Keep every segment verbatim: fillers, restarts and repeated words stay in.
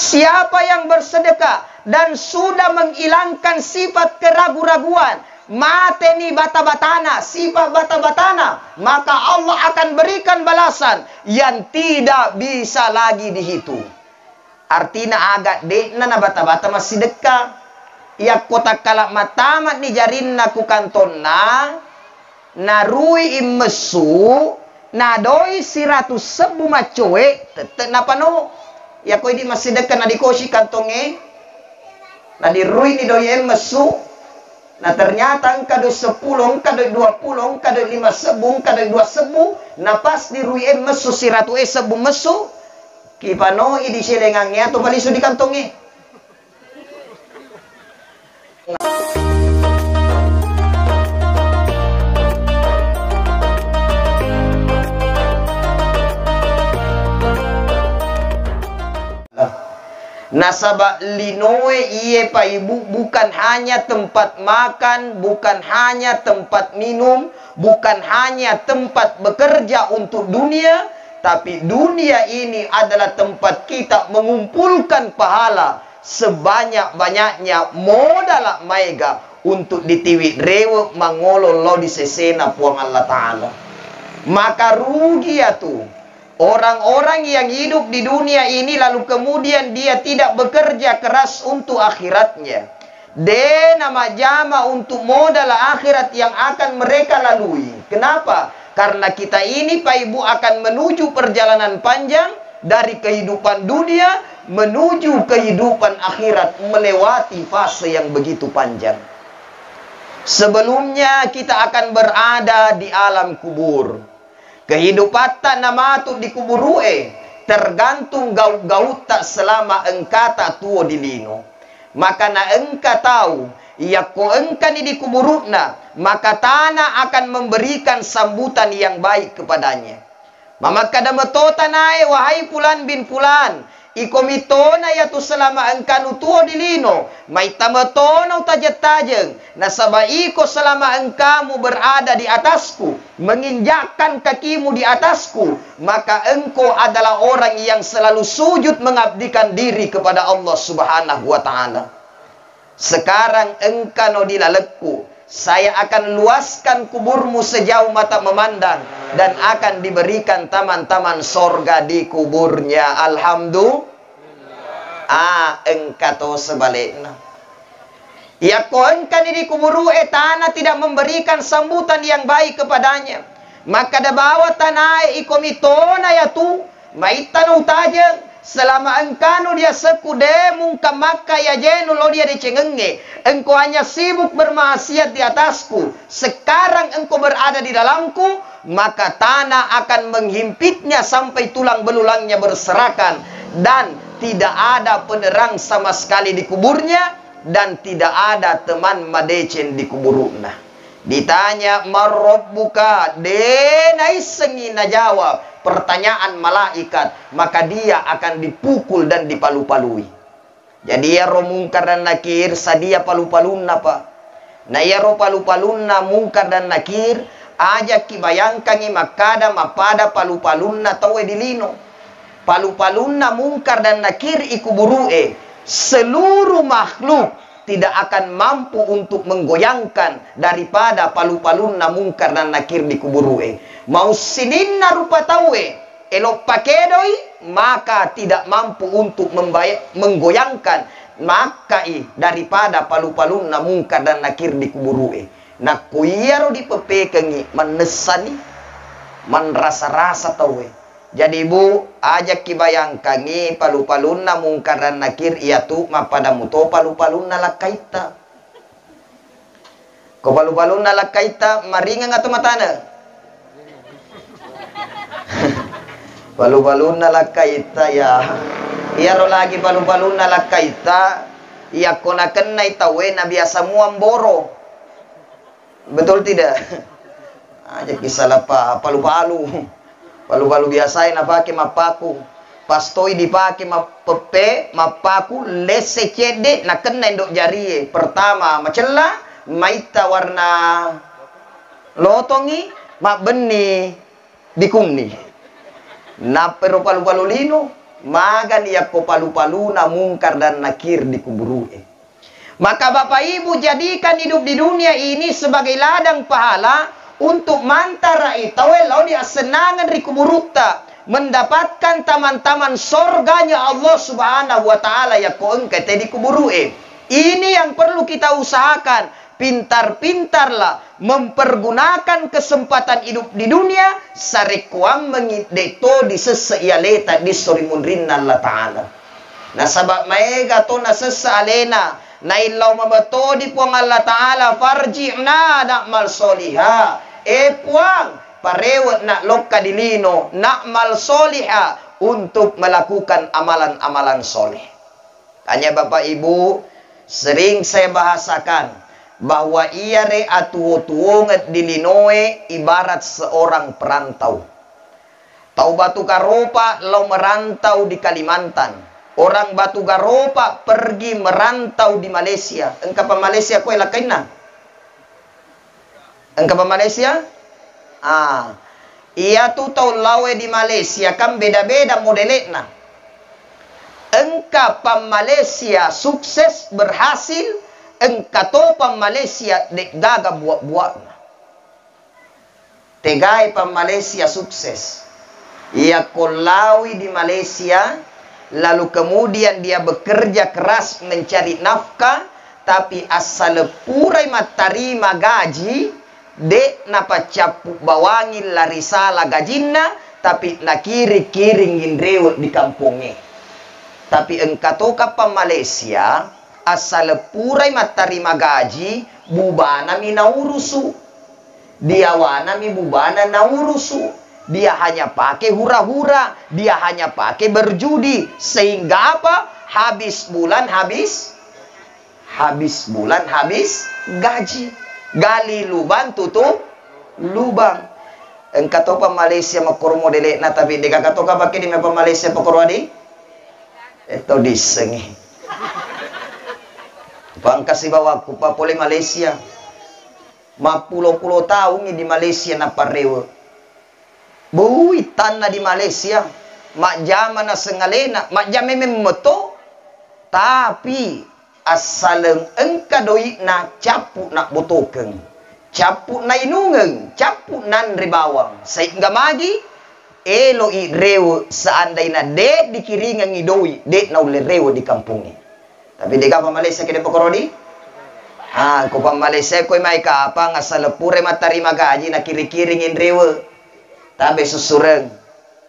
Siapa yang bersedekah dan sudah menghilangkan sifat keragu-raguan, mateni bata-batana, sifat bata-batana, maka Allah akan berikan balasan yang tidak bisa lagi dihitung. Artina aga de'na nabata-bata massidekka. Yakko takkala mattama'ni jarinna ku kantonna, narui immessu, nadoi siratu sebbu maccoe, tette napano. Yakko idi massidekka nadikosi kantongnge, nadirui ni doi e messu, na ternyata engka doi seppulo, engka doi dua pulo, engka doi lima sebbu, engka doi dua sebbu, na pas dirui e messu siratu e sebbu messu, kipanoi di selengangnge atau palisu di kantongnge. Nasaba linoe iye paibu bukan hanya tempat makan, bukan hanya tempat minum, bukan hanya tempat bekerja untuk dunia, tapi dunia ini adalah tempat kita mengumpulkan pahala sebanyak-banyaknya modala maega untuk ditiwi rewe mangolo lao di sesena Puang Allah Ta'ala. Maka rugi atu orang-orang yang hidup di dunia ini lalu kemudian dia tidak bekerja keras untuk akhiratnya. De namajama untuk modal akhirat yang akan mereka lalui. Kenapa? Karena kita ini, Pak Ibu, akan menuju perjalanan panjang dari kehidupan dunia menuju kehidupan akhirat, melewati fase yang begitu panjang. Sebelumnya kita akan berada di alam kubur. Kehidupatta namatu di kuburu'e tergantung gau-gautta selama engkata tuo di lino. Maka naengka tau, yakko engkani di kuburu'na, maka tanah akan memberikan sambutan yang baik kepadanya. Mamakkada meto tanae, wahai fulan bin fulan, iko mitona yatu selama engkanu tuo di lino, maitta metona utajeng-tajeng, nasaba iko selama engkamu berada di atasku, menginjakkan kakimu di atasku, maka engkau adalah orang yang selalu sujud mengabdikan diri kepada Allah Subhanahu wa Ta'ala. Sekarang engkano di lalekku, saya akan luaskan kuburmu sejauh mata memandang, dan akan diberikan taman-taman sorga di kuburnya. Alhamdulillah. Ah, engka to sebalikna. Yakko engkani di kuburu'e, tanah tidak memberikan sambutan yang baik kepadanya. Makkada bawa tanae, iko mitona yatu, maittano utajeng, selama engkanu di asekku de mungka makka yajenu lo dia decengengnge, engkau hanya sibuk bermaksiat di atasku, sekarang engkau berada di dalamku, maka tanah akan menghimpitnya sampai tulang belulangnya berserakan, dan tidak ada penerang sama sekali di kuburnya, dan tidak ada teman madeceng di kuburu'na. Ditanya, "Man rabbuka?" De naissengngi najawab pertanyaan malaikat, maka dia akan dipukul dan dipalu-palui. Jadi, iyaro Mungkar dan Nakir sadia palu-palunna, Pak. Na iyaro palu-palunna Mungkar dan Nakir, ajakki bayangkangngi makkada mappada palu-palunna tauwe di lino. Palu-palunna Mungkar dan Nakir i kuburu'e, seluruh makhluk tidak akan mampu untuk menggoyangkan daripada palu-palunna Mungkar dan Nakir di kuburu'e. Mau sininna rupa tauwe, elo pakedoi, maka tidak mampu untuk membaye-, menggoyangkan makkai daripada palu-palunna Mungkar dan Nakir di kuburu'e. Nakko iyaro dipeppekengngi, mannessani, manrasa-rasa tauwe. Jadi, Bu, ajakki bayangkangngi palu-palunna Mungkar dan Nakir iyatu mappada muto palu-palunna lakkaitta. Ko palu-palunna lakkaitta, maringeng atau matane? Palu-palunna lakkaitta, ya. Iyaro lagi palu-palunna lakkaitta, iyakko nakennai tauwe nabiasa mua mboro. Betul tidak? Ajakki salah pa-, palu-palu. Palu-palu biasae napake mappaku. Pastoi dipake mappeppe, mappaku, lesse cedde, nakenna endok jarie. Pertama macella, maitta warna lotongi, mabbenni dikunni. Nappero palu-palu lino, Magani yakko palu-paluna Mungkar dan Nakir di kuburu'e. Maka Bapak Ibu, jadikan hidup di dunia ini sebagai ladang pahala untuk mantarai tauwe lao di assennangeng ri kuburutta, mendapatkan taman-taman sorganya Allah Subhanahu wa Ta'ala yakko engka te di kuburu'e. Ini yang perlu kita usahakan. Pintar-pintarlah mempergunakan kesempatan hidup di dunia, sarekkoammengngi de to disesse i aleta disso ri munrinna Allah Ta'ala. Nasaba maega to nasesse alena, naillau mametodi Puang Allah Ta'ala, "Farji'na na'mal soliha." E Puang, parewe'na lokka di lino, na'mal soliha, untuk melakukan amalan-amalan soleh. Hanya Bapak Ibu, sering saya bahasakan bahwa iyare atuwo-tuwongeng di linoe ibarat seorang perantau. Tau Batu Garopa lao merantau di Kalimantan. Orang Batu Garopa pergi merantau di Malaysia. Engka pa Malaysia koe lakkainna? Engka pa Malaysia? Ah, iyatu tau laoe di Malaysia kan beda-beda modele'na. Engka pa Malaysia sukses, berhasil, engka to pa Malaysia de gaga buak-buakna. Tegae pa Malaysia sukses. Iyako laoi di Malaysia, lalu kemudian dia bekerja keras mencari nafkah, tapi assaleng purai mattarima gaji, de napacappu bawangi la risala gajinna, tapi nakiring-kiring inrewe di kampongnge. Tapi engka to kapang Malaysia, assaleng purai mattarima gaji, bubanami naurusu. Diawanami bubana naurusu. Dia hanya pakai hura-hura, dia hanya pakai berjudi. Sehingga apa? Habis bulan, habis, habis bulan, habis gaji. Gali lubang, tutup lubang. Engka topa Malaysia makkoro modele'na, tapi degaga toka pakai di mapa Malaysia pakoro adi? Eto dissengi. Pangkasi bawakku pa pole Malaysia. Mappulo-pulo taungngi di Malaysia napparewe. Bui tanna di Malaysia, majjama naseng alena, majjama memeng meto. Tapi assaleng engka doi'na, cappu nabbotokeng, cappu nainungeng, cappu nanre bawang, sehingga magi elo'i rewe, seandaina de dikiringengi doi, de naulle rewe di kampongnge. Tapi de'ga pa Malaysia ke de pakorodi? Ha, ko pa Malaysia koi mai kapang assaleng pura mattarima gaji nakiring-kiring inrewe. Tabe sussureng.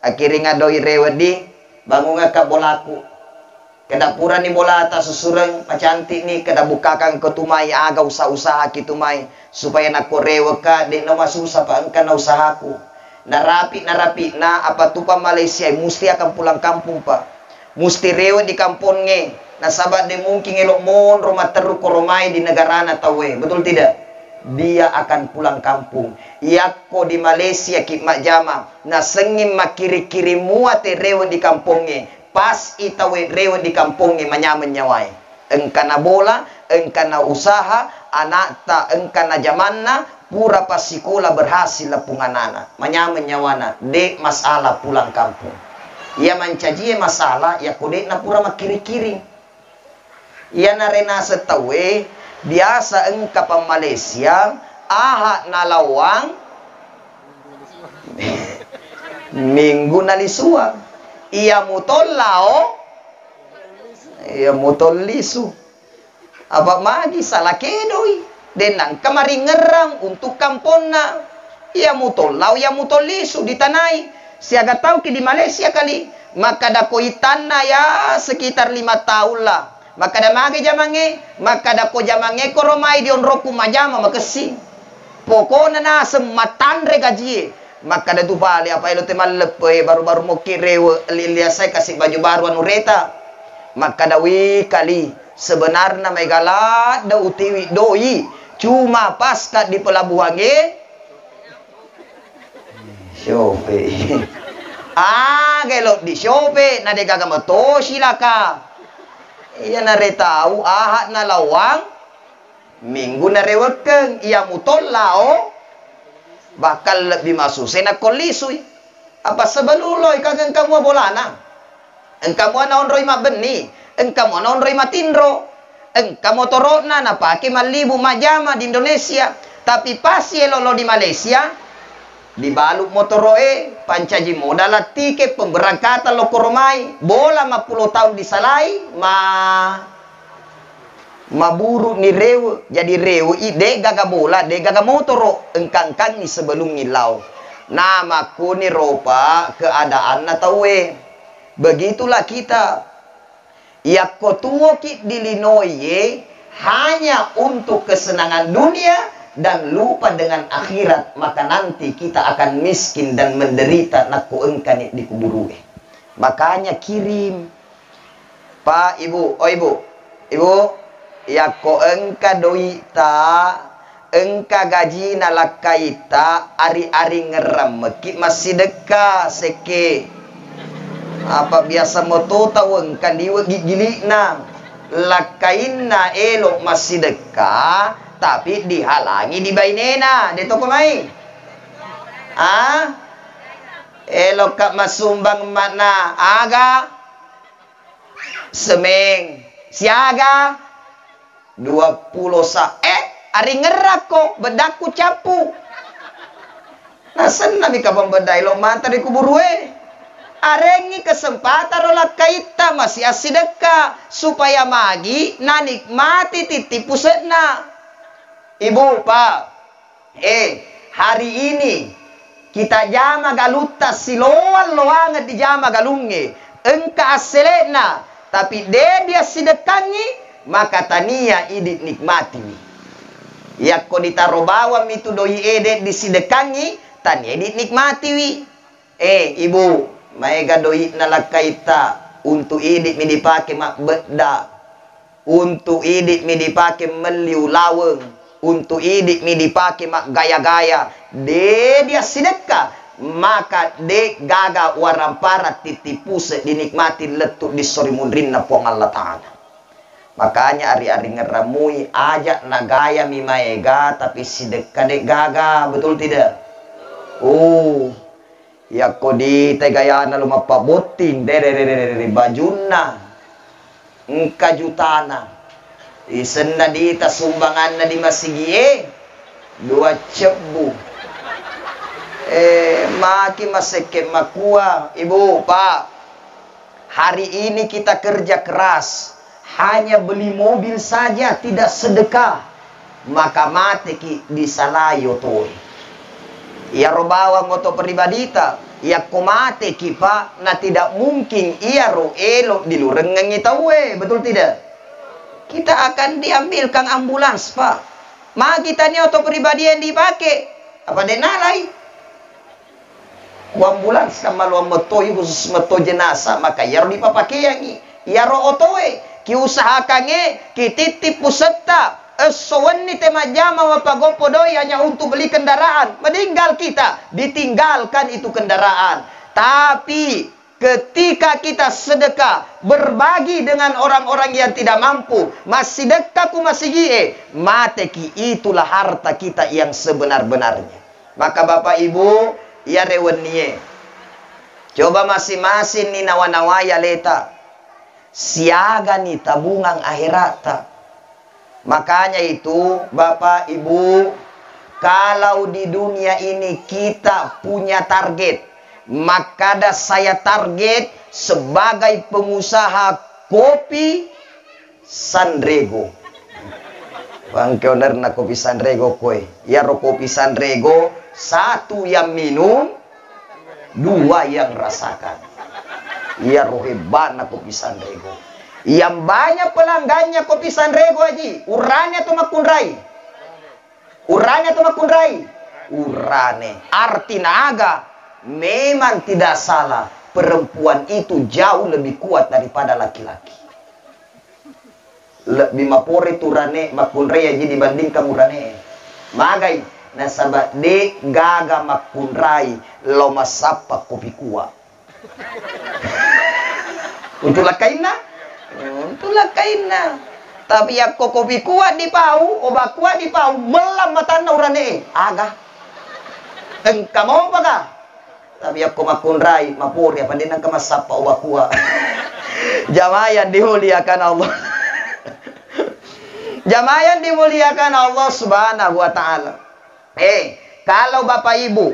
Akkiring adoi rewe di, bangungakka bolaku. Keda purani bolata sussureng, macantikni, keda bukkakang ko tumai aga usaha-usahaki tumai, supaya nakko rewekka, de'na masusa pa engka na usahaku. Narapi, narapi'na, apa tupa Malaysia, musti akan pulang kampung, Pak. Musti rewe di kampongnge, nasaba de mungkin elo monro matteru koromai di negarana tauwe, betul tidak? Dia akan pulang kampung. Yakko di Malaysia ki majjama, nasengngi makkiri-kiri mua te rewe di kampongnge, pas i tauwe rewe di kampongnge manyameng nyawae. Engkana bola, engkana usaha, anakta engkana jamanna, pura passikola berhasil lapung anana. Manyameng nyawana, de masalah pulang kampung. Iya mancajie masalah, yakko de napura makkiri-kiri. Iyana renaseng tauwe, biasa engka pa Malaysia, aha nalawang, minggu nalisuang. Iya mutollao, iya mutollisu. Apa magi sala kedoi, de nangka maringerrang untuk kamponna. Iya mutollao, iya mutollisu ditanai. Siaga tauki di Malaysia kali, makkada ko itanna ya sekitar lima tahun lah. Makkada magi jamangnge, makkada ko jamangnge koro mai dionrokku majama makessing. Pokokna naseng matanre gajie. Makkada tu pale, apa elo te malleppe, baru-baru mokki rewe, li-, liasai kasi baju baru anu reta. Makkada wi kali, sebenarna mega ladde utiwi doi, cuma paska di pelabuhangnge, Syope. Aga elo di syope, na de gaga meto silaka. Iya nare tau aha nalawang, minggu narewekkeng, iya mutollao, bakal lebbi masusai nakko lisui. Apa sebelum loi kageng kamua bolana? Engka mua naonroi mabbenni, engka mua naonroi matinro, engka motoro'na napake mallibu majjama di Indonesia. Tapi pas elo lo di Malaysia, dibalu motoro'e, pancaji modal, tiket, pemberangkatan, lo koromai, bola mappulo taung disalai, ma Maburu ni rewe, jadi rewe i, de gaga bola, de gaga motoro, engkangkangi sebelumngi lao. Nah, makkuni ropa keadaanna tauwe. Begitulah kita. Yakko tuoki dilinoiye hanya untuk kesenangan dunia dan lupa dengan akhirat, maka nanti kita akan miskin dan menderita nakko engkani dikuburue. Makanya kirim. Pak, Ibu, oh Ibu, Ibu, yakko engka doi'ta, engka gajina lakkaitta, ari-ari ngerrammekki massidekka, sekke. Apa biasa moto tau engka liwe giggili'na, lakkainna elo massidekka, tapi dihalangi di bainena, de toko mai. Ah? Elokka masumbang makna aga? Semeng. Siaga? Dua puluh sa-, eh, aringerrakko, beddakku cappu. Nasennami kapang bedda elo mata ri kuburue. Arengngi kesempatan ro lakkaitta masi assidekka, supaya magi nanikmati titti puse'na. Ibu, Pak, Eh, hari ini kita jama galutta siloang-loangeng dijama galungnge, engka assele'na, tapi de diassidekkangngi, maka tania idi nikmatiwi. Yakko ditaro bawammi tu doi e de disidekkangngi, tania idi nikmatiwi. Eh, Ibu, maega doi'na lakkaitta, untu idi'mi dipake mabbedda, untu idi'mi dipake melli ulaweng, untu idi'mi dipake maggaya-gaya, de diassidekka, maka de gaga warampara titti puse dinikmati lettu dissori munrinna Puang Allah Ta'ala. Makanya ari-ari ngerramui aja nagayami maega, tapi sidekka de gaga, betul tidak? Oh, Yakko ditai gayana lo mappabotting, derererere, bajunna engka jutana. Isenna dita sumbanganna di masigie, dua cebbu. Eh, maki masekke makua, Ibu, Pak. Hari ini kita kerja keras, hanya beli mobil saja tidak sedekah, maka mateki disalai otoe. Iyaro bawang oto pribadita, yakko mateki, Pak, na tidak mungkin iyaro elo dilurengengi tauwe, betul tidak? Kita akan diambilkan ambulans, Pak. Magi tania oto pribadi yang dipakai, apa de nalai? Ku ambulans kan maluang metoi, khusus metoi jenazah, maka iyaro dipapakeangi. Iyaro otoe, kiusahakangnge, kititti pusetta, esso wenni te majjama mappagoppo doi hanya untuk beli kendaraan. Meninggal kita, ditinggalkan itu kendaraan. Tapi, ketika kita sedekah, berbagi dengan orang-orang yang tidak mampu, massidekka ku masigie, mateki, itulah harta kita yang sebenar-benarnya. Maka Bapak Ibu, iyare wennie, coba masing-masing ni nawa-nawai aleta, siagani tabungang aherata. Makanya itu, Bapak Ibu, kalau di dunia ini kita punya target, makkada saya target sebagai pengusaha kopi Sanrego. Bangke ownerna kopi Sanrego koe. Iyaro kopi Sanrego, satu yang minum, dua yang rasakan. Iyaro hebatna kopi Sanrego. Yang banyak pelanggannya kopi Sanrego, Haji, urane atau makkunrai? Urane atau makkunrai? Urane. Artina aga? Memang tidak salah. Perempuan itu jauh lebih kuat daripada laki-laki. Lebbi mapore tu urane makkunrai aji dibandingkan urane. Magai? Nasaba de gaga makkunrai lao massappa kopi kuah. Untuk lakkainna? Untuk lakkainna. Tapi yakko kopi kuah dipau, obat kuah dipau, mellang matanna urane. Aga? Engka mopa ga? Tapi yakko makkunrai, mapori, apa de nengka massappa obat kuah. Jamaah yang dimuliakan Allah. Jamaah yang dimuliakan Allah Subhanahu wa Ta'ala. Eh, kalau Bapak Ibu,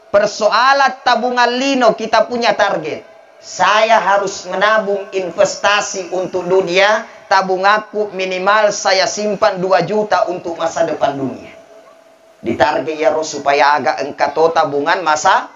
persoalan tabungan lino kita punya target. Saya harus menabung investasi untuk dunia, tabunganku minimal saya simpan dua juta untuk masa depan dunia. Ditarget iyaro supaya aga engka to tabungan masa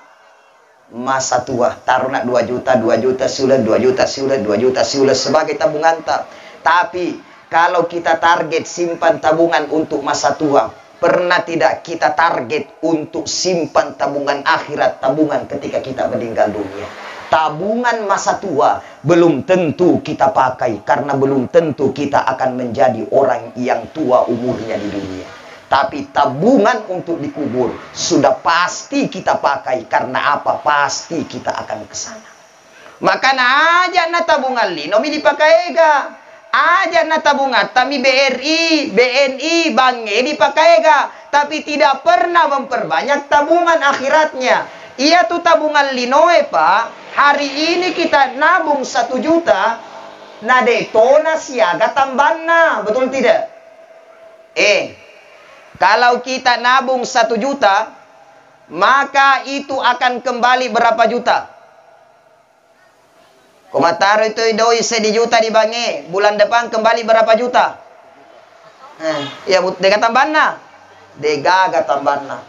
masa tua, tarona dua juta, dua juta siuleng, dua juta siuleng, dua juta siuleng sebagai tabunganta. Tapi kalau kita target simpan tabungan untuk masa tua, pernah tidak kita target untuk simpan tabungan akhirat, tabungan ketika kita meninggal dunia? Tabungan masa tua belum tentu kita pakai karena belum tentu kita akan menjadi orang yang tua umurnya di dunia. Tapi tabungan untuk dikubur sudah pasti kita pakai. Karena apa? Pasti kita akan ke sana. Makana aja na tabungan lino mi dipakaega. Aja na tabungatta mi B R I, B N I, bank e dipakaega. Tapi tidak pernah memperbanyak tabungan akhiratnya. Iya tu tabungan linoe, Pak. Hari ini kita nabung satu juta, na de tona siaga tambanna. Betul tidak? Eh, kalau kita nabung satu juta, maka itu akan kembali berapa juta? Ko mattaro itu doi seddi juta di bank e, bulan depan kembali berapa juta? Eh, ya, but-, degaga tambanna? Degaga tambanna.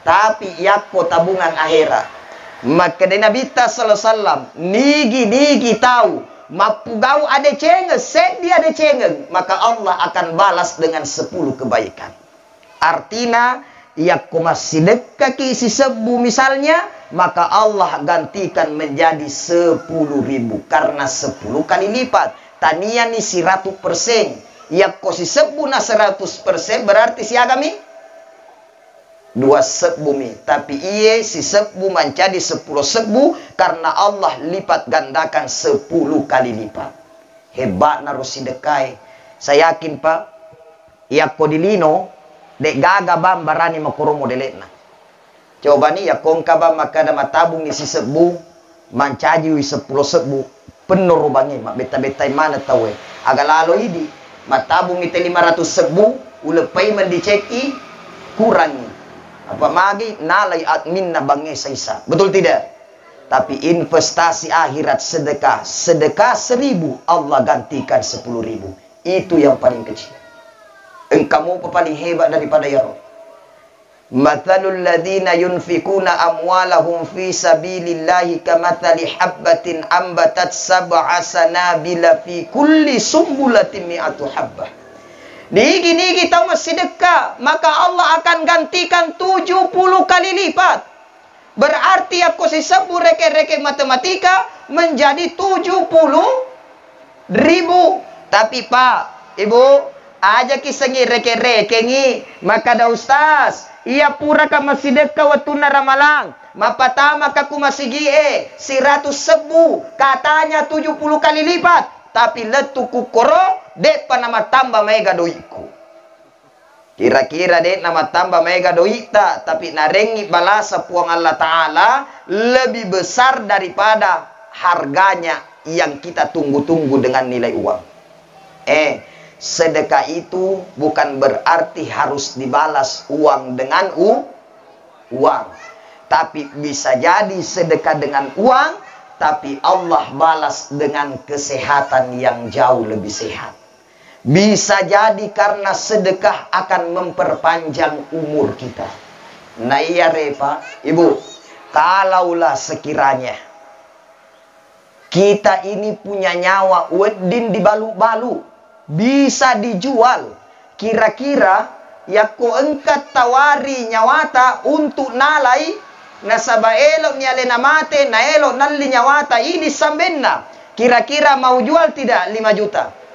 Tapi yakko tabungan ahera, makkeda Nabitta sallallahu alaihi wasallam, nigi-nigi tau mappugau adecengeng, seddi adecengeng, maka Allah akan balas dengan sepuluh kebaikan. Artina, yakko massidekkaki sisebbu misalnya, maka Allah gantikan menjadi sepuluh ribu, karena sepuluh kali lipat. Taniani siratu persen. Yakko sisebbu na seratus persen, berarti siagami? Dua sebbu mi, tapi iye sisebbu mancaji seppulo sebbu karena Allah lipat gandakan sepuluh kali lipat. Hebatna ro sidekkae. Saya yakin, Pak, yakko di lino, de gaga bang barani makoro modele'na. Cobani yakko engka bang makkada matabungi sisebbu, mancajiwi seppulo sebbu, penno ro bangnge, mabbetta-bettai maneng tauwe. Aga lalo idi, mattabungi te lima ratus sebbu, uleppai mendicekki, kurangi. Apa magi nalai adminna bangnge saisa. Betul tidak? Tapi investasi akhirat sedekah, sedekah seribu, Allah gantikan sepuluh ribu. Itu yang paling kecil. Engka mopa paling hebat daripada iyaro. Matsalul ladzina yunfikuna amwalahum fi sabilillahi kamatsali habbatin ambatat sab'a sanabila fi kulli sumbulatin mi'atu habbah. Nigi-nigi tau massidekka, maka Allah akan gantikan tujuh puluh kali lipat. Berarti yakko sisebbu reke-reke matematika menjadi tujuh puluh ribu. Tapi, Pak, Ibu, aja kisengngi reke-rekengngi, makkada, "Ustaz, iya puraka massidekka wettunna Ramalang, mappatamaka ku masigi'e, siratus sebbu, katanya tujuh puluh kali lipat, tapi lettu kukkoro, de'pa namattamba maega doikku." Kira-kira de'na mattamba maega doi'ta, tapi narengngi balasa Puang Allah Ta'ala lebih besar daripada harganya yang kita tunggu-tunggu dengan nilai uang. Eh, sedekah itu bukan berarti harus dibalas uang dengan u-, uang. Tapi bisa jadi sedekah dengan uang, tapi Allah balas dengan kesehatan yang jauh lebih sehat. Bisa jadi karena sedekah akan memperpanjang umur kita. Nah iya, Repa, Ibu, kalaulah sekiranya kita ini punya nyawa wedding dibalu-balu, bisa dijual, kira-kira yakko engka tawari nyawata untuk nalai, nasaba elo'ni alena mate, na elo nalli nyawata, idi sambenna. Kira-kira mau jual tidak lima juta?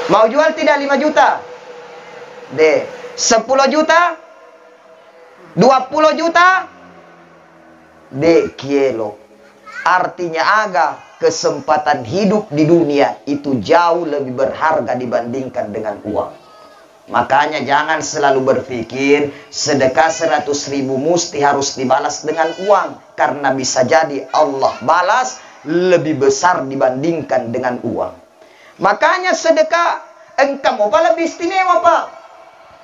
Mau jual tidak lima juta? De. Sepuluh juta? Dua puluh juta? De kielo. Artinya aga? Kesempatan hidup di dunia itu jauh lebih berharga dibandingkan dengan uang. Makanya jangan selalu berpikir sedekah seratus ribu musti harus dibalas dengan uang, karena bisa jadi Allah balas lebih besar dibandingkan dengan uang. Makanya sedekah engka mopa lebih istimewa, Pak.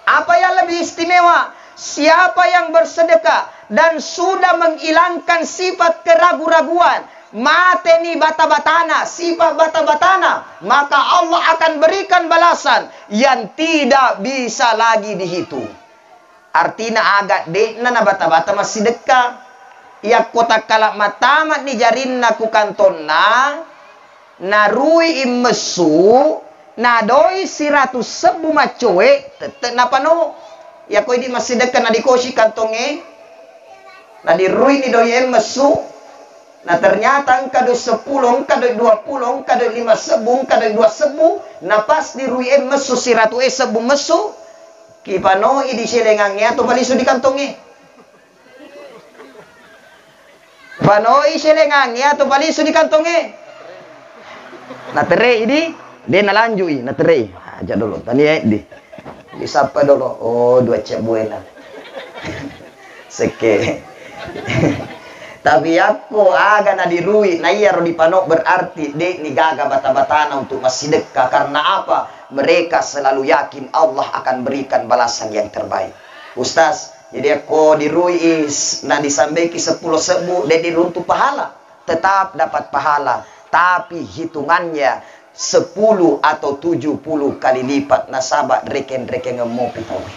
Apa yang lebih istimewa? Siapa yang bersedekah dan sudah menghilangkan sifat keragu-raguan, mateni bata-batana, sifat bata-batana, maka Allah akan berikan balasan yang tidak bisa lagi dihitung. Artina aga de'na nabata-bata massidekka. Yakko takkala mattama'ni jarinna ku kantonna, narui immessu, nadoi siratu sebbu maccoe, tette napano. Yakko idi massidekka nadikosi kantongnge, nadirui ni doi e messu, na ternyata engka doi seppulo, engka doi dua puluh, engka doi lima sebbu, engka doi dua sebbu, na pas dirui e messu siratu e sebbu messu, kipanoi di selengangnge atau palisu di kantongnge? Panoi selengangnge atau palisu di kantongnge? Naterei di, de nalanjui, naterei. Aja dulu, tania di. Disapa dulu. Oh, dua cek buena. Sekke. Tapi yakko aga nadirui, na iyaro dipano berarti de'ni gaga bata-batana untuk massidekka. Karena apa? Mereka selalu yakin Allah akan berikan balasan yang terbaik. Ustaz, jadi yakko dirui is, na disambeki seppulo sebbu, de diruntu pahala. Tetap dapat pahala. Tapi hitungannya sepuluh atau tujuh puluh kali lipat nasaba rekeng-rekengeng mopi tauwe.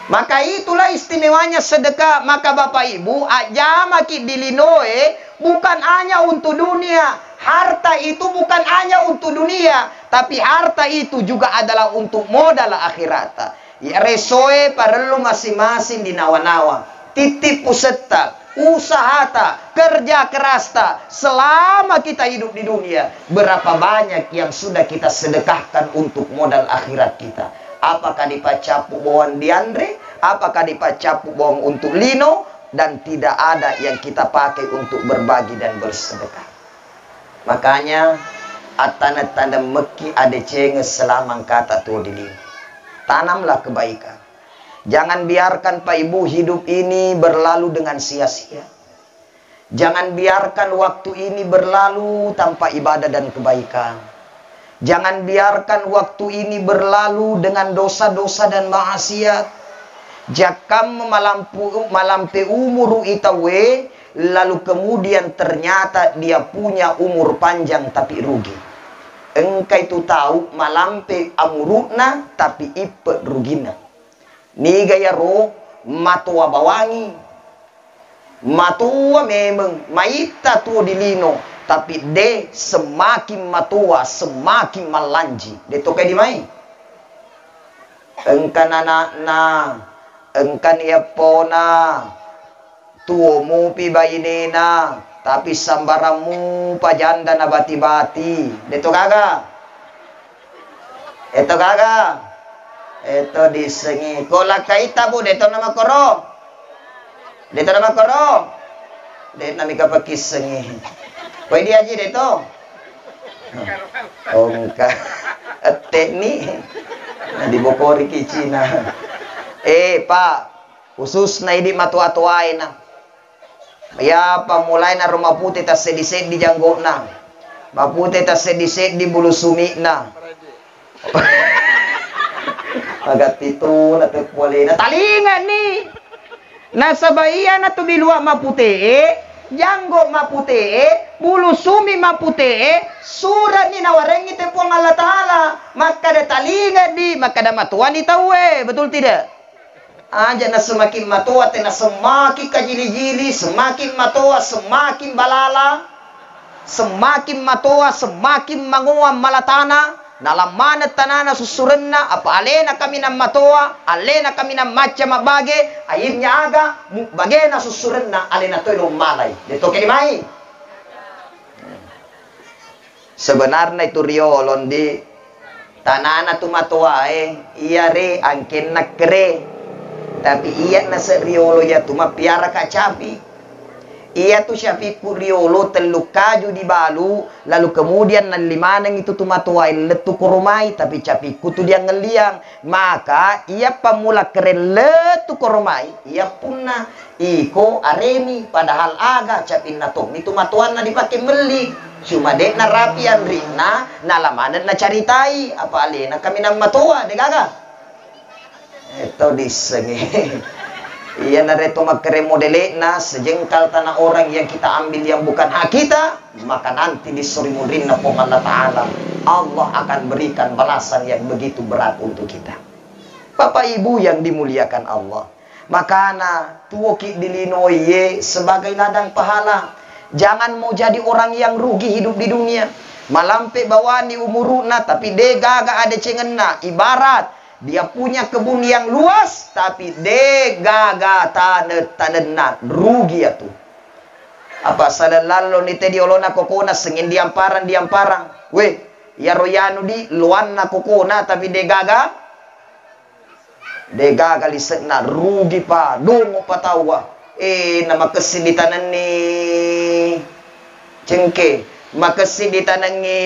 Maka itulah istimewanya sedekah. Maka Bapak Ibu, ajamaki di linoe bukan hanya untuk dunia. Harta itu bukan hanya untuk dunia, tapi harta itu juga adalah untuk modal akhirat. Iya resoe parellu masing-masing dinawa-nawa. Titti pusetta, usahata, kerja kerasta, selama kita hidup di dunia, berapa banyak yang sudah kita sedekahkan untuk modal akhirat kita? Apakah dipaccapu bawang dianre? Apakah dipaccapu bawang untuk lino? Dan tidak ada yang kita pakai untuk berbagi dan bersedekah. Makanya, attaneng-taneng mekki adecengeng selama engkata tuo di lino. Tanamlah kebaikan. Jangan biarkan, Pak Ibu, hidup ini berlalu dengan sia-sia. Jangan biarkan waktu ini berlalu tanpa ibadah dan kebaikan. Jangan biarkan waktu ini berlalu dengan dosa-dosa dan maksiat. Jakkammu malampu-, malampe umuru itawe, lalu kemudian ternyata dia punya umur panjang tapi rugi. Engkai tu tau malampe amurukna tapi ippe rugina. Niga iyaro matoa bawangi. Matoa memeng, maitta tuo di lino, tapi de, semakin matoa, semakin mallanji. De to kai di mai. Engka nanakna, engka ni eppona, tuo mupi bainena, tapi sambarang mupa janda na bati-bati. De to gaga? Eto gaga? Eto disengi. Ko lakkaita, Bu, deto namakkoro? Deto namakkoro? De namika pakissengi. Koi diaji deto? Oh, engka. Etteni. Nah, dibokoriki Cina. Eh, Pak, khususna idi matoa-toaena. Iya, pammulaina ro mapute tasseddi-seddi janggo'na. Mapute tasseddi-seddi bulu sumi'na. Magatti tu na teppu alena. Talingani. Nasaba iyana tu bilua mapute'e, janggo mapute'e, bulu sumi mapute'e, surani nawarengngi te Puang Allah Taala. Makkada talingani, makkada matoani tauwe. Betul tidak? Aja na semakin matoa, tena semakin kajili-jili, semakin matoa, semakin balala, semakin matoa, semakin mangoa malatana, nalang maneng tanana sussurenna, apa alena kaminang matoa, alena kaminang macca mabbage, akhirnya aga, mu-, bagena sussurenna, alena toi lo malai. De to ke di mai. Sebenarna itu riolo, ndi, tanana tu matoae, iyare angkenna kere. Tapi iya nase riolo iya tu mappiara ka capi. Iyatu capikku riolo tellu kaju dibalu, lalu kemudian nelli maneng itu tu matoa lettu koromai, tapi capikku tu diangelliang. Maka iya pammula keren lettu koromai, iya punna iko aremi, padahal aga capinna tommi tu matoanna dipake melli. Cuma de'na rapi anri'na, nala maneng nacaritai, apa alena kaminang matoa, degaga? Eh, tau diissengi. Iya nareto makkere modele'na, sejengkal tanah orang yang kita ambil yang bukan hak kita, maka nanti di suri munrinna Puang Allah Ta'ala, Allah akan berikan balasan yang begitu berat untuk kita. Bapak Ibu yang dimuliakan Allah, makana tuoki dilinoiye sebagai ladang pahala. Jangan mau jadi orang yang rugi hidup di dunia. Malampe bawani umuru'na, tapi de gaga adecengenna. Ibarat dia punya kebun yang luas, tapi de gaga tane-, tanenna, rugi atu. Apa saleng lallo ni te di olona kokona senging diamparang-diamparang. Weh, iyaro yanu di loanna kokona, tapi de gaga, de gaga lise'na, rugi pa, dongo pa taua. Eh, na makessing ditanenni cengke, makessing ditanengi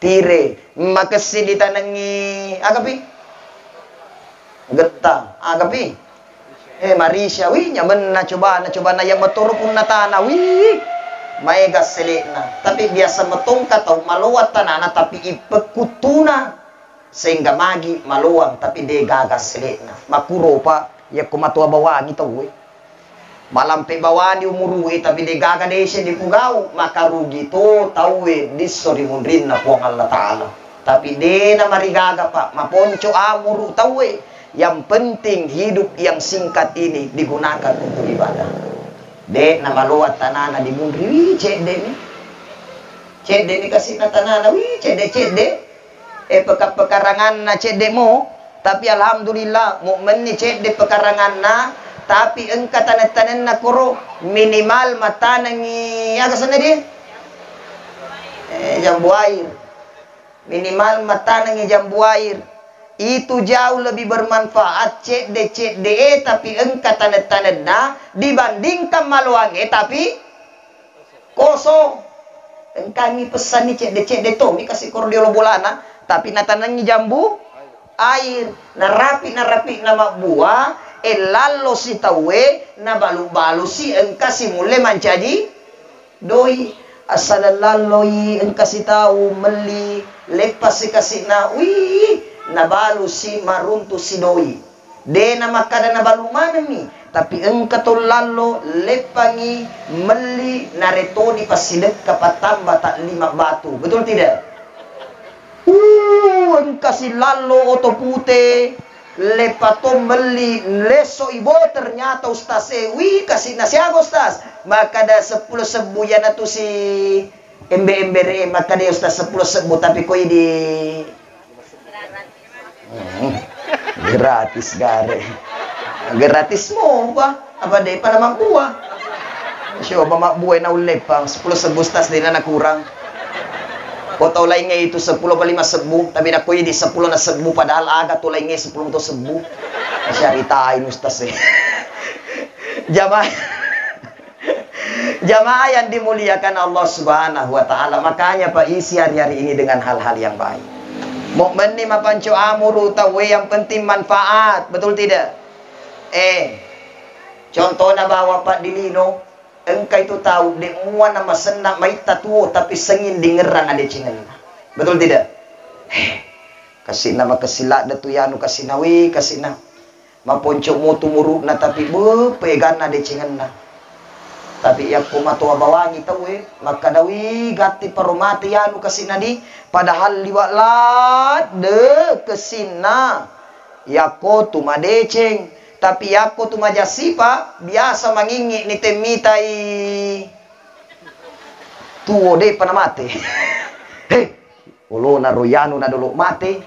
tire, makessing ditanengi, agapi? Getta, agapi? Eh, marisa, wih, nyamenna cobana, cobana yang metoro punna tana, wih, maega sele'na. Tapi biasa metongka tau maloang tanana, tapi ipekkuttuna. Sehingga magi maloang, tapi de gaga sele'na. Makkuro pa, yakko matoa bawangi tauwe. Malampe bawani umuru'e, tapi de gaga dese dipugau, maka rugi to tauwe disso ri munrinna Puang Allah Ta'ala. Tapi de namarigaga, Pak, maponco amuru tauwe. Yang penting hidup yang singkat ini digunakan untuk ibadah. De namaloang tanana di munri, wih, cedde ni. Cedde ni kasina tanana, wih, cedde-cedde. Eh, peka-, pekaranganna cedde'mo, tapi alhamdulillah, mu'menni cedde pekaranganna, tapi engka taneng-tanenna koro, minimal mattanengi, aga senna dia? Eh, jambu air. Minimal mattanengi jambu air. Itu jauh lebih bermanfaat, cedde-cedde, eh, tapi engka taneng-tanenna dibandingkan maloang, eh, tapi kosong. Engkami pesanni cedde-cedde tommi kasi koro diolo bolana, tapi natanengi jambu air, narapi-narapi namabbua, e lallo sitauwe, nabalu-balusi engka simulle mancaji doi. Assaleng lalloi engka sitau melli leppa sikasi'na, wih, nabalusi maruntu si doi. De namakkada nabalu manenni, tapi engka to lallo leppangi melli naretoni passidekka pattamba ta lima batu. Betul tidak? Uh, engka si lallo oto pute, leppa to melli lesso ibo, ternyata ustaz e, wih, kasina siaga ustaz? Makkada seppulo sebbu, iyanatu si embe-embere, makkada ustaz seppulo sebbu, tapi koi di Hmm, gratis gare. Gratis mopa? Apa depa namabbua? Coba mabbua naulle pa seppulo sebbu, tas dena nakurang. Ko tau laingnge itu seppulo pa lima sebbu, tapi nakko idi seppulo na sebbu, padahal aga tu laingnge seppulo to sebbu. Syaritain ustaz e. Jamaah. Jamaah yang dimuliakan Allah Subhanahu wa Ta'ala, makanya, Pak, isi hari-hari ini dengan hal-hal yang baik. Mukmenni mapancu amuru tauwe, yang penting manfaat, betul tidak? Eh, contohna bawa, Pak, di lino, engka itu tau de mua na masenna maitta tuo, tapi senging dingerang adecengenna. Betul tidak? Eh, kasina makessing ladde tu yanu kasina, wi kasina. Maponco mutu muru'na, tapi be, peganna decengenna. Tapi yakko matoa bawangi tauwe, makkadawi gatti paro mate yanu kasinna di, padahal liwa' ladde kesinna. Yakko tu madeceng, tapi yakko tu majasipa, biasa mangingngi ni temmitai tuo de'pa namate. He, Olona royanu nadolo mate,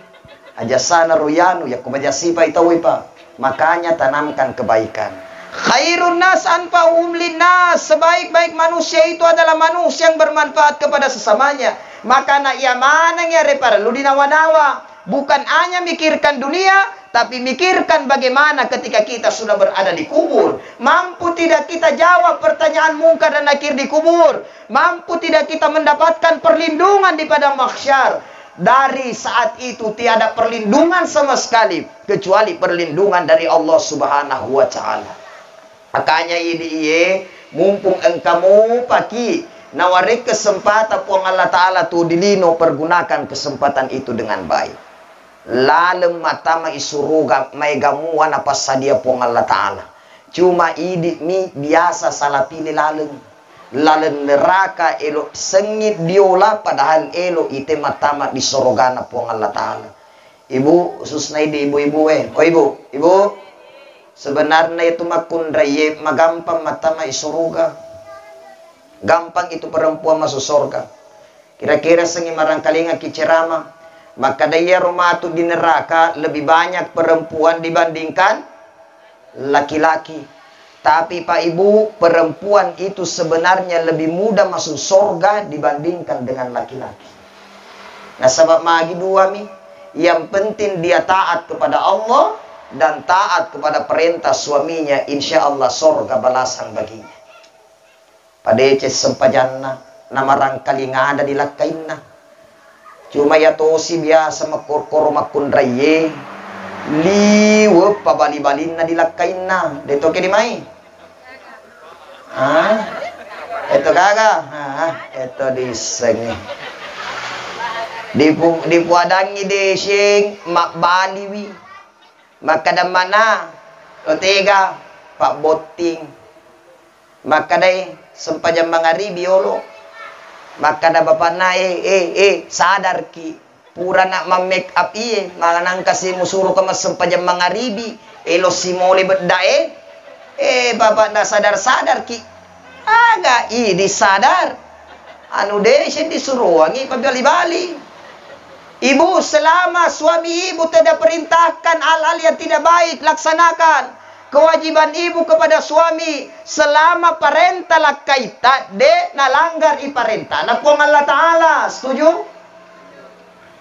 ajasana royanu, yakko majasipai tauwe pa. Makanya tanamkan kebaikan. Khairun nas anfa'uhum linnas, sebaik-baik manusia itu adalah manusia yang bermanfaat kepada sesamanya. Makana iya maneng yare parellu dinawa-nawa. Bukan hanya mikirkan dunia, Tapi mikirkan bagaimana ketika kita sudah berada di kubur. Mampu tidak kita jawab pertanyaan Mungkar dan Nakir di kubur? Mampu tidak kita mendapatkan perlindungan di padang mahsyar? Dari saat itu tiada perlindungan sama sekali kecuali perlindungan dari Allah Subhanahu wa Ta'ala. Makanya idi iye, mumpung engka mupaki nawarekka kesempatan Puang Allah Ta'ala tu di lino, pergunakan kesempatan itu dengan baik. Laleng mattama i suruga maega mua napassadia Puang Allah Ta'ala. Cuma idi mi biasa salah pilih laleng. Laleng neraka elo sengit diola, padahal elo ite mattama di sorogana Puang Allah Ta'ala. Ibu, khususna idi ibu-ibu e. Oh ibu, ibu, sebenarnya itu makkunraiye magampang mattama i suruga. Gampang itu perempuan masuk sorga. Kira-kira sengi marangkalingaki ceramah, makkada iyaro matu di neraka lebih banyak perempuan dibandingkan laki-laki. Tapi Pak Ibu, perempuan itu sebenarnya lebih mudah masuk sorga dibandingkan dengan laki-laki. Nasaba magi dua mi, yang penting dia taat kepada Allah dan taat kepada perintah suaminya, insya Allah sorga balasan baginya. Padeceng sempajanna, namarangkaling ada di lakkainna. Cuma iya tosi biasa makkoro-koro makkunraiye, liwe pabali-balinna di lakkainna. De toke di mai? Ah? Eto gaga? Ah, eto diissengi. Dipu-, dipuadangi deseng mabbaliwi. Makkada mana? Lo tega? Pabbotting. Makkadai sempajang mangaribi yolo. Makkada bapakna, "Eh, eh, eh, sadarki. Purana mammake up iye, manangkasi musuroka massempajang mangaribi, elo simole beddae." Eh, bapakna, sadar-sadarki. Aga idi sadar? Anu deseng disuruangi pabali-bali. Ibu, selama suami ibu tidak perintahkan hal-hal yang tidak baik, laksanakan kewajiban ibu kepada suami selama parenta lakkaita de nalanggar i parentana Puang Allah Ta'ala. Setuju?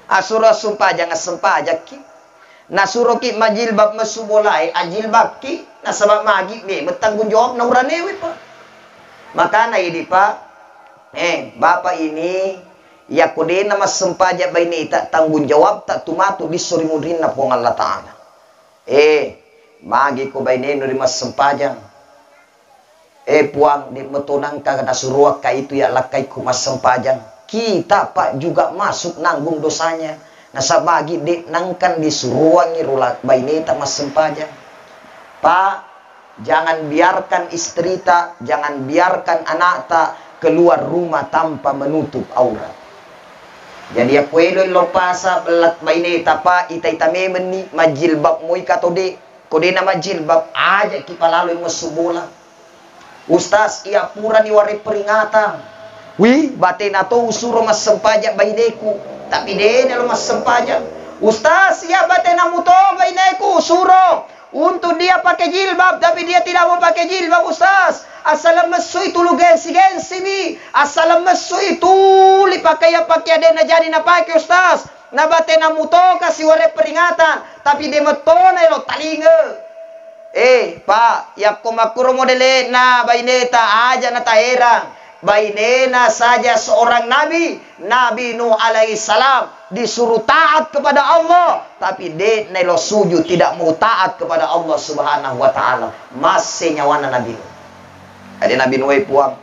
Asuro assumpajang, assempajakki. Nasuroki majilbab messu bolae, ajilbabki. Nasaba magi memeng tanggung jawabna uranewe, Pak. Makana idi, Pak, eh, Bapak ini, yakko dena massempajang baineta, tanggung jawabta tu matu disso ri munrinna Puang Allah Ta'ala. Eh, magi ko bainenu ri massempajang. Eh, Puang, de meto nangka nasuroakka itu ya lakkaikku massempajang. Kita, Pak, juga masuk nanggung dosanya. Nasaba magi de nangka disuroangi ro la-, baineta massempajang. Pak, jangan biarkan istrita, jangan biarkan anakta keluar rumah tanpa menutup aurat. Jadi, yakko eloi lo pasa bellat baineta, Pak, ita-ita memenni majilbab moi kato de. Ko de namajilbab, ajaki palaloi messu bola. Ustaz, iya purani ware peringatan. Wi, batena to usuro massempajang baineku, tapi de nalo massempajang. Ustaz, iya batena muto baineku usuro untuk dia pakai jilbab, tapi dia tidak mau pakai jilbab, Ustaz. Assaleng messui tuli gengsi-gengsi mi, assaleng messui tuli pakaian-pakaian de najadi napake, Ustaz. Nabatena mutoka siware peringatan, tapi de mettona elo talinge. Eh, Pak, yakko makkuro modele'na baineta, aja nataherang. Bainena saja seorang nabi, Nabi Nuh alaihissalam, disuruh taat kepada Allah, tapi de naelo sujud, tidak mau taat kepada Allah Subhanahu wa Ta'ala. Masse nyawana Nabi Nuh. Ade Nabi Nuh, eh, Puang,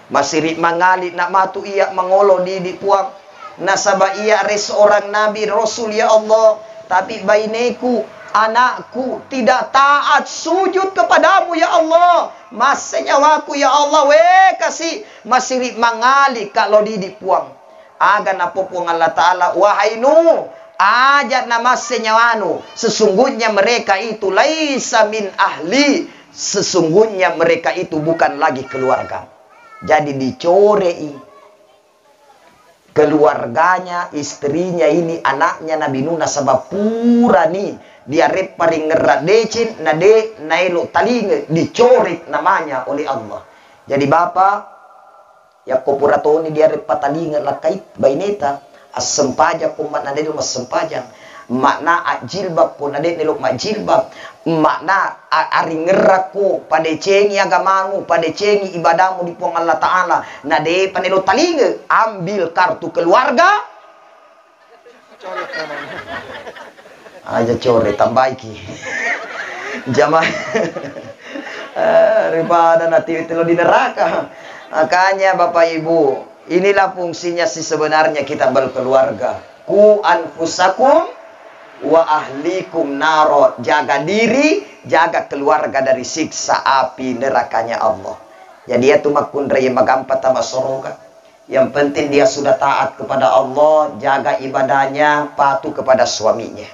masiri mangali na matu iya mangolo didi, Puang. Nasaba iya re seorang nabi rasul, ya Allah, tapi baineku, anakku tidak taat sujud kepadamu, ya Allah. Masse nyawaku, ya Allah, we kasi, masiri mangali ka lo didi, Puang. Aga napo Puang Allah Ta'ala, wahai Nuh, aja namasse nyawanu, sesungguhnya mereka itu laisa min ahli, sesungguhnya mereka itu bukan lagi keluarga. Jadi dicorei keluarganya, istrinya ini, anaknya Nabi Nuh, nasaba purani diareppa ringngerra deceng, na de naelo talinge, dicoret namanya oleh Allah. Jadi Bapak, yakko pura toni diareppa talinge lakkai baineta, assempajang ko umma na de massempajang, Makna ajjilbab ko na de' nelo majjilbab, makna a-, aringerrakko, padecengi agamamu, padecengi ibadamu di Puang Allah Ta'ala, na de' pa nelo talinge, ambil kartu keluarga. Aja core, tambaiki. Jamaah. Eh, daripada nanti telo di neraka. Makanya Bapak Ibu, inilah fungsinya sih sebenarnya kita berkeluarga. Ku anfusakum wa ahlikum naro. Jaga diri, jaga keluarga dari siksa api nerakanya Allah. Jadi, iya tu makkunrai magampa tama soroga. Yang penting dia sudah taat kepada Allah, jaga ibadahnya, patuh kepada suaminya.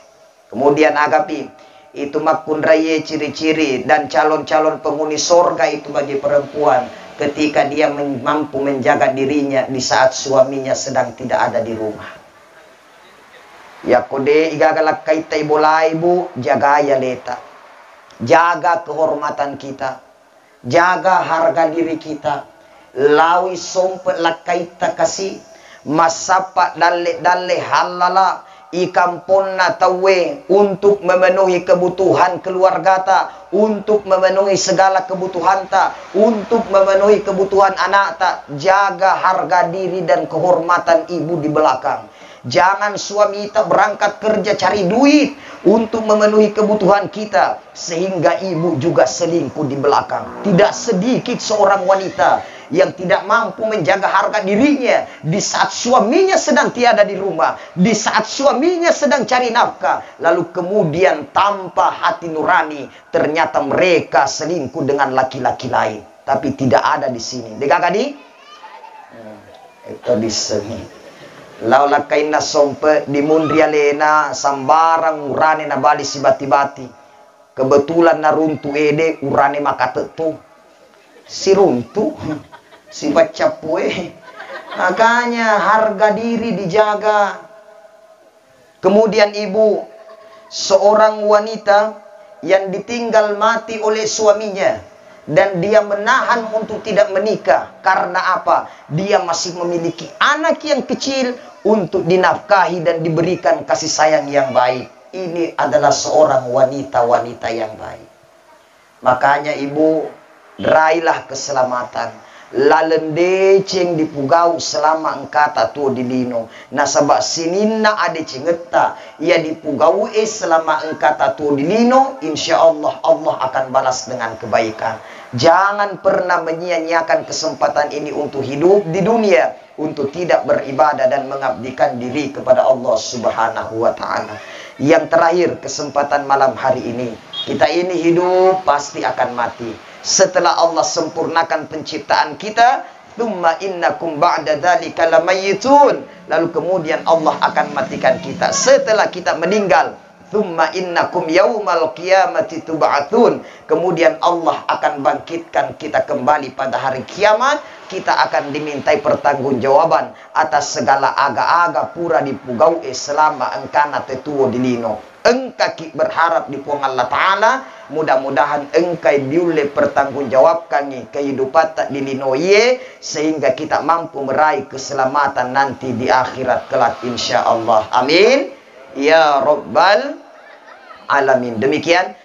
Kemudian agapi, itu makkunrai ciri-ciri dan calon-calon penghuni sorga itu bagi perempuan ketika dia men-, mampu menjaga dirinya di saat suaminya sedang tidak ada di rumah. Yakko de' igaga lakkaitta ibolai, Bu, jagai aleta. Jaga kehormatan kita. Jaga harga diri kita. Laoi sompe' lakkaitta kasi, massappa dalle-dalle hallala ikamponna tauwe untuk memenuhi kebutuhan keluargata, untuk memenuhi segala kebutuhanta, untuk memenuhi kebutuhan anakta. Jaga harga diri dan kehormatan ibu di belakang. Jangan suamita berangkat kerja cari duit untuk memenuhi kebutuhan kita, sehingga ibu juga selingkuh di belakang. Tidak sedikit seorang wanita yang tidak mampu menjaga harga dirinya di saat suaminya sedang tiada di rumah, di saat suaminya sedang cari nafkah, lalu kemudian tanpa hati nurani, ternyata mereka selingkuh dengan laki-laki lain. Tapi tidak ada di sini. Degaga di? Hmm, itu di sini. Lao lakkainna sompe' di munri alena, sambarang urane nabali sibati-bati. Kebetulan naruntu ede, urane makatetto. Siruntu, sipaccappue. Makanya harga diri dijaga. Kemudian ibu, seorang wanita yang ditinggal mati oleh suaminya dan dia menahan untuk tidak menikah. Karena apa? Dia masih memiliki anak yang kecil untuk dinafkahi dan diberikan kasih sayang yang baik. Ini adalah seorang wanita-wanita yang baik. Makanya ibu, railah keselamatan. Laleng deceng dipugau selama engkata tuo di lino. Nasaba sininna adecengetta iya dipugau'e selama engkata tuo di lino, insya Allah, Allah akan balas dengan kebaikan. Jangan pernah menyia-nyiakan kesempatan ini untuk hidup di dunia, untuk tidak beribadah dan mengabdikan diri kepada Allah Subhanahu wa Ta'ala. Yang terakhir, kesempatan malam hari ini. Kita ini hidup, pasti akan mati. Setelah Allah sempurnakan penciptaan kita, "Tsumma innakum ba'da dzalika lamayyitun." Lalu kemudian Allah akan matikan kita. Setelah kita meninggal, "Tsumma innakum yaumal qiyamati tub'atsun." Kemudian Allah akan bangkitkan kita kembali pada hari kiamat. Kita akan dimintai pertanggungjawaban atas segala aga-aga pura dipugau'e selama engkana tetuo di lino. Engkaki berharap di Puang Allah Ta'ala, mudah-mudahan engkai diulle pertanggungjawabkangi kehidupatta di linoe, sehingga kita mampu meraih keselamatan nanti di akhirat kelak, insya Allah. Amin. Ya Rabbal Alamin. Demikian.